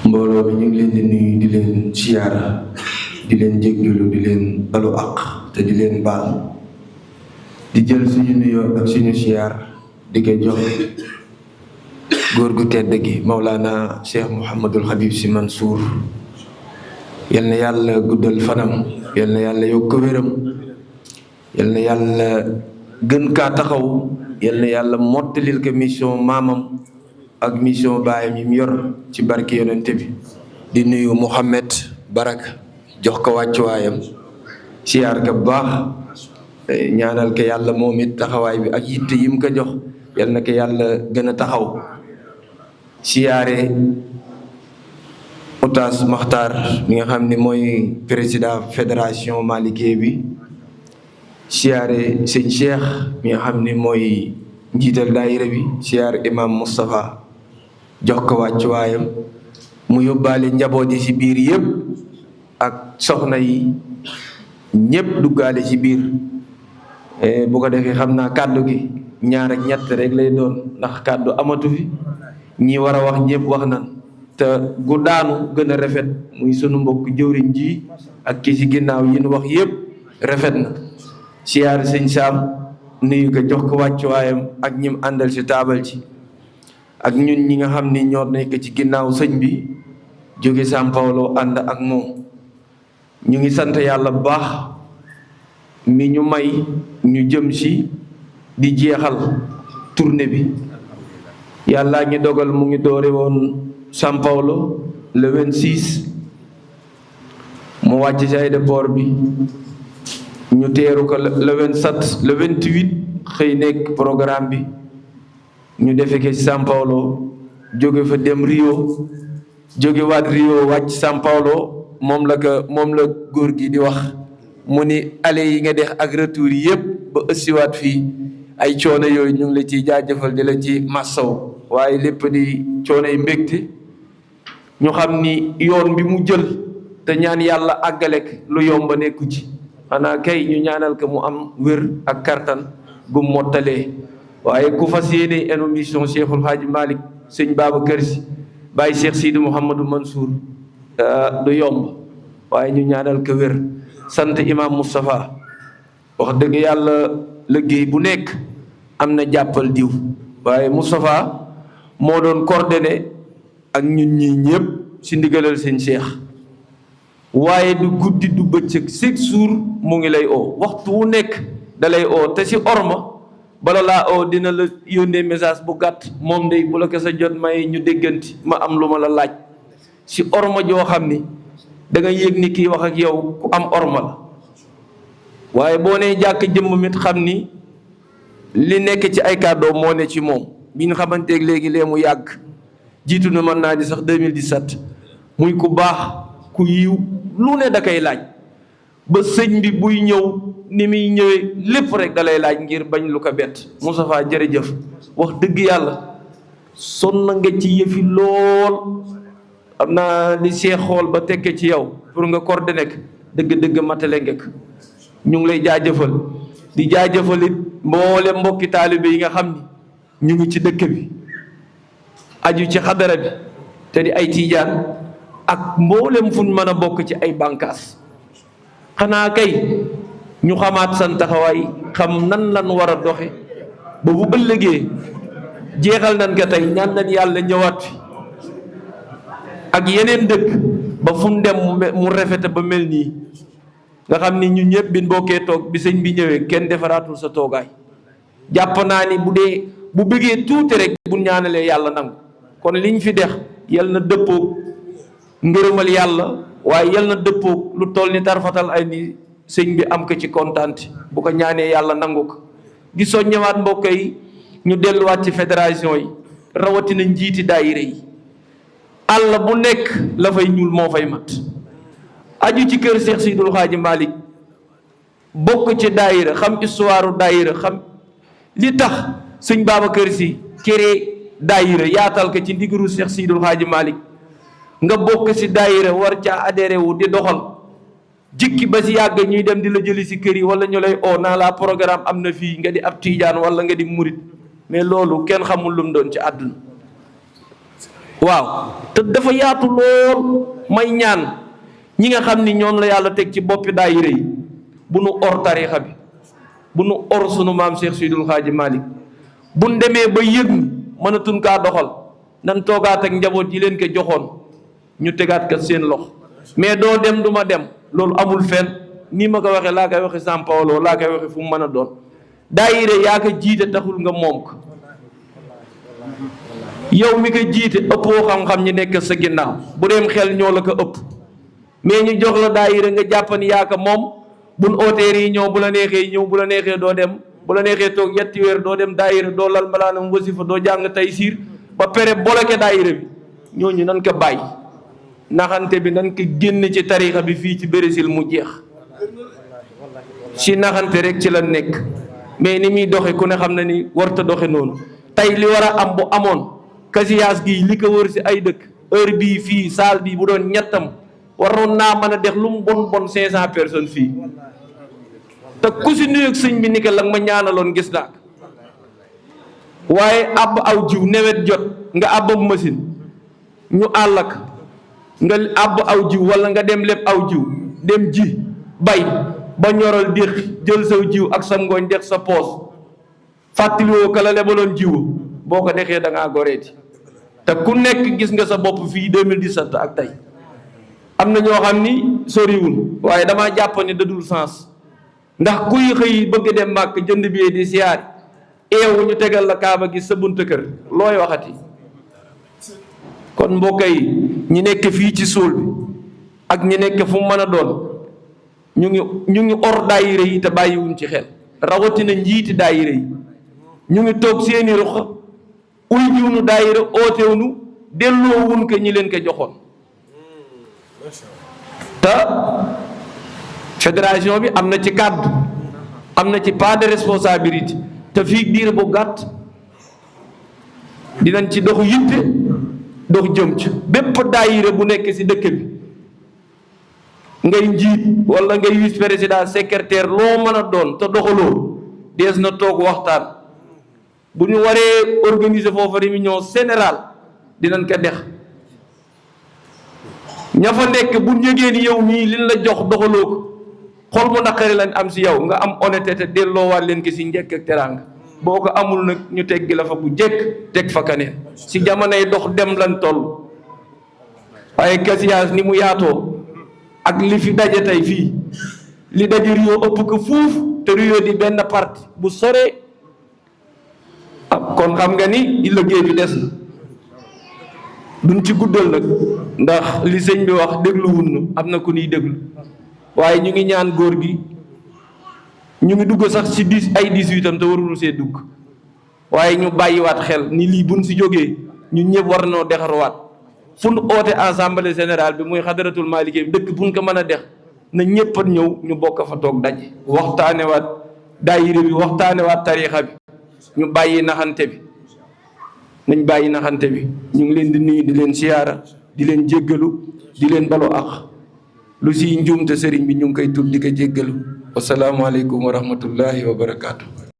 mbooloo mi ñu ngi leen di nuyu di leen siyaara di leen jéggalu di leen balu àq te di leen baal di jël suñu nuyoo ak suñu siyaar di ko jox góor gu tedd gi Mawlana Cheikh Mouhamadul Habib Sy Mansour yal na yàlla guddal fanam yal na yàlla yokk wéram yal na yàlla gën kaa taxaw yal na yàlla mottalil ko mission maamam ak mission baayam yi mu yor ci barke yonente bi di nuyu Mouhamed Baraka jox ko wàccuwaayam siyaar ka bu baax ñaanal ko yàlla moom it taxawaay bi ak yitte yi mu ko jox yal na ko yàlla gën a taxaw siyaare Oustaz Makhtar mi nga xam ne mooy président fédération Malické bi siyaare sëñ Cheikh mi nga xam ne mooy njiital daayira bi siyaare imam Moustapha jox ko wàccuwaayam mu yóbbaale njaboot yi ci biir yëpp ak soxna yi ñëpp duggaale ci biir bu ko defee xam naa kàddu gi ñaar ak ñett rek lay doon ndax kàddu amatu fi ñi war a wax ñëpp wax nan te gu daanu gën a rafet muy sunu mbokk jëwriñ ji ak ki ci ginnaaw yi nu wax yëpp rafet na siyaar sëñ Saam nuyu ko jox ko wàccuwaayam ak ñim àndal ci taabal ci ak ñun ñi nga xam ni ñoo nekk ci ginnaaw sëñ bi jóge São Paulo ànd ak moom ñu ngi sant yàlla bu baax mi ñu may ñu jëm ci di jeexal tournée bi yàlla ngi dogal mu ngi doore woon São Paulo le 26 mu wàcc ci aéroport bi ñu teeru ko le 27 le 28 xëy nekk programme bi ñu defe ko ci São Paulo jóge fa dem Rio jóge waat Rio wàcc São Paulo moom la góor gi di wax mu ni aller yi nga def ak retour yi yëpp ba ëssiwaat fii ay coono yooyu ñu ngi la ciy jaajëfal di la ci massaw waaye lépp di coono yi mbégte ñu xam ni yoon bi mu jël te ñaan yàlla àggalek lu yomba nekku ci xanaa kay ñu ñaanal ko mu am wér ak kartan gu mottalee waaye ku fas yéene enu mission Cheikhul Hadji Malick sëñ Babacar Sy Baye Cheikh Sidi Mouhamadou Mansour du yomb waaye ñu ñaanal ko wér sant imam Moustapha wax dëgg yàlla liggéey bu nekk am na jàppal diw waaye Moustapha moo doon coordonné ak ñun ñi ñëpp ci ndigalal seen Cheikh waaye du guddi du bëccëg chaque jour mu ngi lay oo waxtu wu nekk da lay oo te ci orma bala laa oo dina la yónnee message bu gàtt moom day bu la ko sa jot may ñu dégganti ma am lu ma la laaj ci orma joo xam ni da nga yëg ni kii wax ak yow ku am orma la waaye boo nee jàkk jëmm mit xam ni li nekk ci ay kàddoo moo ne ci moom bi ñu xamanteeg léegi lee mu yàgg jiitu na mën naa di sax 2017 muy ku baax ku yiw lu ne da koy laaj ba sëñ bi buy ñëw ni muy ñëwee lépp rek da lay laaj ngir bañ lu ko bett Moustapha jërëjëf wax dëgg yàlla sonn nga ci yëfi lool am naa li see xool ba tekke ci yow pour nga coordonné nekk dëgg-dëgg matale ngek ñu ngi lay jaajëfal di jaajëfal it mboole mbokki taalibe yi nga xam ni ñu ngi ci dëkk bi aju ci xadara bi te di ay tiijaan ak mboolem fu ñu mën a bokk ci ay bànkaas xanaa kay ñu xamaat san taxawaay xam nan lan war a doxe ba bu ëllëgee jeexal nan ka tey ñaan nañ yàlla ñëwaat fi ak yeneen dëkk ba fu mu dem mu rafete ba mel nii nga xam ni ñun ñëpp bin bokkee toog bi sëñ bi ñëwee kenn defaraatul sa toogaay jàpp naa ni bu bëggee tuuti rek bu ñaanalee yàlla nangu kon liñ fi dex yal na dëppoog ngërëmal yàlla waaye yal na dëppoog lu toll ni tarfatal ay ni sëñ bi am ko ci kontaante bu ko ñaanee yàlla nangu ko di soññewaat mbokk yi ñu delluwaat ci fédération yi rawatina njiiti daayira yi àll bu nekk la fay ñuul moo fay mat aju ci kër Cheikh Sidul Hadji Malick bokk ci daayira xam histoire daayira xam li tax sëñ Babacar Sy créé daayira yaatal ko ci ndigalu Cheikh Sidul Hadji Malick nga bokk ci daayira war caa adhéré wu di doxal jikki ba si yàgg ñuy dem di la jëli si kër yi wala ñu lay oo naa la programme am na fii nga di ab tiijaan wala nga di murit mais loolu kenn xamul lu mu doon ci àdduna waaw te dafa yaatu lool. may ñaan ñi nga xam ni ñoom la yàlla teg ci boppi daayira yi bu nu or tariixa bi, bu nu or sunu maam Cheikh Seydul Xaaji Malick. bu nu demee ba yëg ni mënatuñ kaa doxal nan toogaat ak njaboot yi leen ko joxoon ñu tegaat ka seen lox. mais doo dem du ma dem loolu amul fenn. nii ma ko waxee laa koy waxee São Paulo laa koy waxee fu mu mën a doon. daayira yaa ko jiite taxul nga moom ko. yow mi ko jiite ëppoo xam-xam ñi nekk sa ginnaaw bu dem xel ñoo la ko ëpp. mais ñu jox la daayira nga jàpp ni yaa ko moom buñ ooteer yi ñëw bu la neexee ñëw bu la neexee doo dem bu la neexee toog yetti weer doo dem daayira doo lal mbalaanam wasifa doo jàng tey siir ba pere bloqué daayira bi. ñooñu nan ko bàyyi naxante bi nan ko génn ci tariixa bi fii ci Brésil mu jeex. si naxante rek ci la nekk mais ni muy doxe ku ne xam na ni warta doxe noonu. tey li war a am bu amoon Casillas gii li ko wër si ay dëkk heure bii fii salle bii bu doon ñettam waroon naa mën a def lu mu bon bon 500 personnes fii. te ku si nuyoog sëñ bi ni ko la ma ñaanaloon gis naa ko waaye àbb aw jiw nawet jot nga àbbab machine ñu àllak nga àbb aw jiw wala nga dem lépp aw jiw dem ji bay ba ñoral déq jël saw jiw ak sa ngooñ def sa poos fàttaliwoo ka la lebaloon jiw boo ko dexee da ngaa goreeti. te ku nekk gis nga sa bopp fii 2017 ak tey am na ñoo xam ni soriwul waaye damaa jàpp ne dadul sens. ndax kuy xëy bëgg dem màkk jënd bi di siyaar eewu ñu tegal la kaaba gi sa buntu kër looy waxati. kon mbokk yi ñi nekk fii ci suul bi ak ñi nekk fu mu mën a doon ñu ngi or daayira yi te bàyyiwuñ ci xel rawatina njiiti daayira yi ñu ngi toog seeni ruq uy jiwnu daayira ootewnu delloowun ko ñi leen ko joxoon. te fédération bi am na ci kàddu am na ci part de responsabilité te fii diir bu gàtt dinañ ci dox yitte dox jëm ci bépp daayira bu nekk ci dëkk bi ngay njiit wala ngay vice président secrétaire loo mën a doon te doxaloo dees na toog waxtaan bu ñu waree organiser foofu réunion générale dinañ ko dex ña fa nekk bu njëgee ni yow nii liñ la jox doxaloo ko xol bu naqari lañ am si yow nga am honnêteté delloowaat leen ki si njëkk ak teraanga boo ko amul nag ñu teggi la fa bu jekk teg fa kaneen si jamonoy dox dem lan toll. waaye Casillas ni mu yaatoo ak li fi daje tey fii li daje Rio ëpp ko fuuf te Rio di benn parti bu sore kon xam nga ni liggéey bi des na duñ ci guddal nag ndax li sëñ bi wax dégluwun am na ku ñuy déglu waaye ñu ngi ñaan góor gi ñu ngi dugg sax ci 18 am te warul see dugg waaye ñu bàyyiwaat xel ni lii buñ si jógee ñun ñëpp war noo dexaruwaat fu nu oote assemblée générale bi muy xadaratul Maliki bi dëkk buñ ko mën a dex na ñëpp a ñëw ñu bokk fa toog daje waxtaanewaat daayira bi waxtaanewaat tariixa bi ñu bàyyi naxante bi nañ bàyyi naxante bi ñu ngi leen di nuyu di leen siyaara di leen jéggalu di leen balu ak lu si njuumte sëriñ bi ñu ngi koy tudd di ko jéggalu wasalaamualeykum wa rahmatullahi wa barakaatu.